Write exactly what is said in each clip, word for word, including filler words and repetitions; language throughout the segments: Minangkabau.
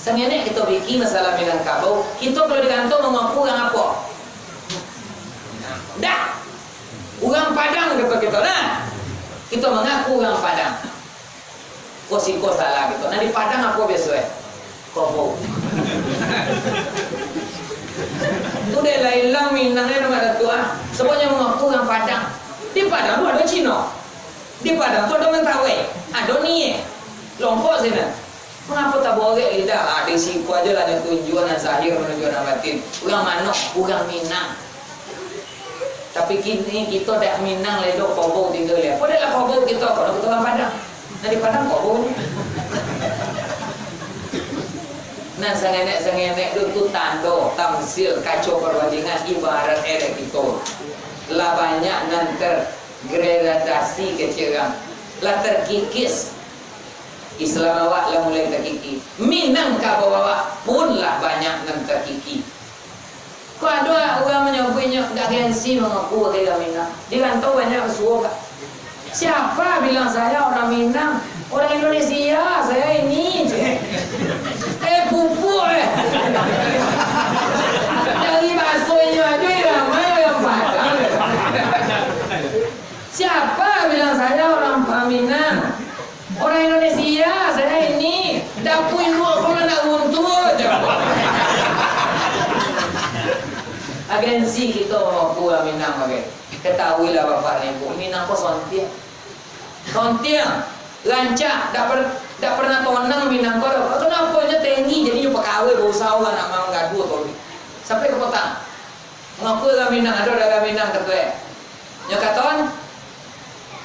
Sangenek kito pikir masalah Minangkabau, kito kalau di kantor mangaku urang apo? Dah. Urang Padang kato kito, nah. Kito mangaku urang Padang. Ko siko salah kito. Nah, di Padang apo biaso, eh? Kobou. Tu dek lah ilang Minang, eh, nama Datuak, ah. Sababnyo mangaku urang Padang. Di Padang tu ado Cino. Di Padang tu ado Mentawai. Ado Nieh. Longkok sinan. Mangapo taborek lidah? Ah, di siko ajo lah nyo tunjuak nan zahir manunjuak nan batin. Urang mano? Urang Minang. Tapi kini kito dak Minang lai doh, Kobou tingga lai. Apo dak lah Kobou kito, kalau kito urang Padang. Nah, di Padang Kobou ni. Nah, sangenek-sangenek tu, tu tando, tamsil, kaco parbandingan, ibarat elek kito. Lah banyak nan tergradasi kecil urang. Lah terkikis. Islam awak lah mulai takikik. Minangkabau awak pun lah banyak nan takikik. Kok ado urang manyabuiknyo, dak gengsi mangaku urang Minang. Di rantau banyak basuo, Pak. Siapa bilang saya orang Minang? Orang Indonesia saya ini. Eh, pupuk, eh. Dari bahasonyo ajo irama yang Padang. Siapa bilang saya orang Minang? Orang Indonesia, saya ini. Dapua induak ko lah nak runtuh, cakap. Agensi kito mangaku urang Minang, oke. Ketahuilah Bapak dan Ibu, Minang ko sontiang. Sontiang, rancak, dak per-, dak pernah tonang Minang ko. Kenapo nyo tinggi, jadi nyo pakawai, bausaho urang nak manggaduah toli. Sampai ka potang. Mangaku urang Minang, ado urang Minang kato, eh. Nyo kato,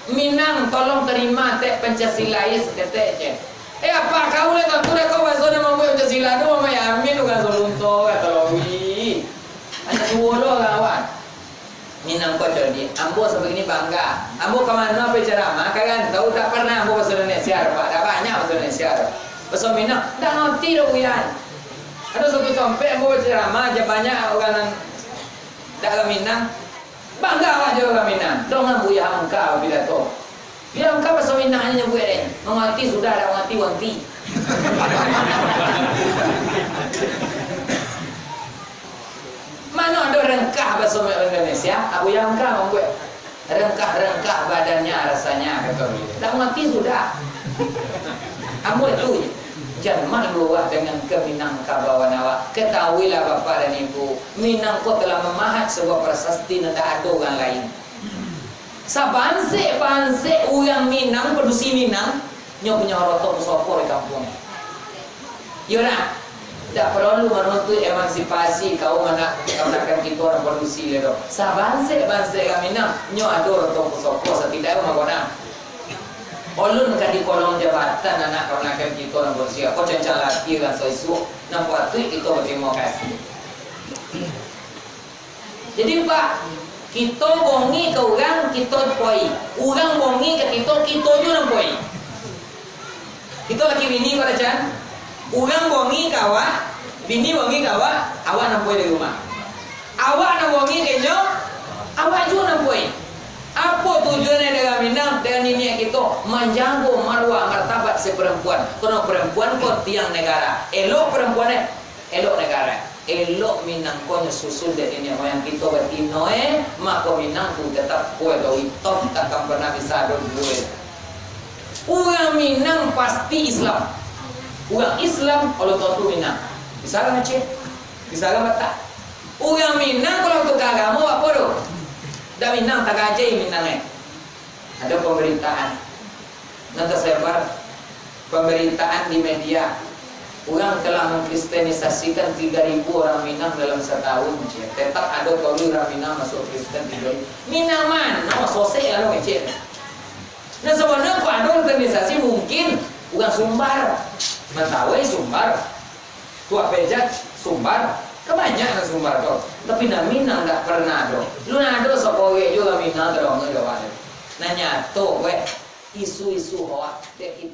"Minang, tolong tarima tek Pancasila, saketek je." Eh, apak kau lah tantu dak kau baso nan mambuek Pancasila tu, Muhammad Yamin, urang Solunto, kato Lowi. Anak duo lo urang awak. Minang ko codiak. Ambo sabagini bangga. Ambo ka mano pai caramah, ka rantau, dak pernah ambo baso Indonesia, Pak. Dak banyak baso Indonesia. Baso Minang, dak ngarti doh, Buyan. Ado satu tompek ambo bacaramah, aja banyak urang nan dak urang Minang. Bangga awak jo urang Minang. Dongan Buya Hamka bapidato. Buya Hamka baso Minang nyo nyabuik deh. Mangarti sudah, dak mangarti wanti. Mano ado rengkah baso Indonesia, Buya Hamka mambuek. Rengkah-rengkah badannya rasanya, kato baliau. Dak mangarti sudah. Ambo tu je. Jan malu awak dengan kaminangkabauan awak. Ketahuilah Bapak dan Ibu, Minang ko telah mamahat sebuah prasasti nan dak ado urang lain. Sabansek-bansek urang Minang, padusi Minang, nyo punyo roto pusoko di kampuang. Iyo nah, dak paralu manuntuik emansipasi kaum anak kamanakan kito nan padusi lai doh. Sabansek-bansek urang Minang, nyo ado roto pusoko, satidaknyo mangko nah. Ulun ka di kolong jabatan anak kamanakan kito nan padusi, ko cancang latiah urang saisuak, nan patuik kito batarimo kasih. Jadi, Pak, kito bongi ka urang, kito poi. Urang bongi ka kito, kito juo nan poi. Kito laki bini, Pak Rajan. Urang bongi ka awak, bini bongi ka awak, awak nan poi dari rumah. Awak nan bongi ka inyo, awak juo nan poi. Apo tujuan dari urang Minang, dari niniak kito? Manjago maruah martabat si parampuan. Karano parampuan ko tiang negara. Elok parampuan, eh, elok negara. Elok Minang ko nyo susun dek niniak moyang kito batino, eh, mako Minang tu tetap kuat, doh, itom takkan pernah bisa ado duo. Urang Minang pasti Islam. Urang Islam, kalau tantu Minang. Bisa urang Aceh, bisa urang Batak. Urang Minang kalau tuka agamo, apo tu? Dak Minang, tagajai Minang, eh. Ado pambaritaan nan tasebar, pambaritaan di media, urang telah mengkristenisasikan tiga ribu orang Minang dalam satahun, cie. Tetap ado kauli urang Minang masuak Kristen tiga ribu. Minang mano, sosek lalu ngecek. Nah, sabananyo kok ado kristenisasi, mungkin urang Sumbar, Mentawai Sumbar, Tuak Pejat Sumbar, kan banyak nan Sumbar tu. Tapi nan Minang dak pernah ado. Lu nan ado sakorek juo urang Minang, tadonga dek awak tu. Nan nyato, weh, isu-isu hoak, dek kito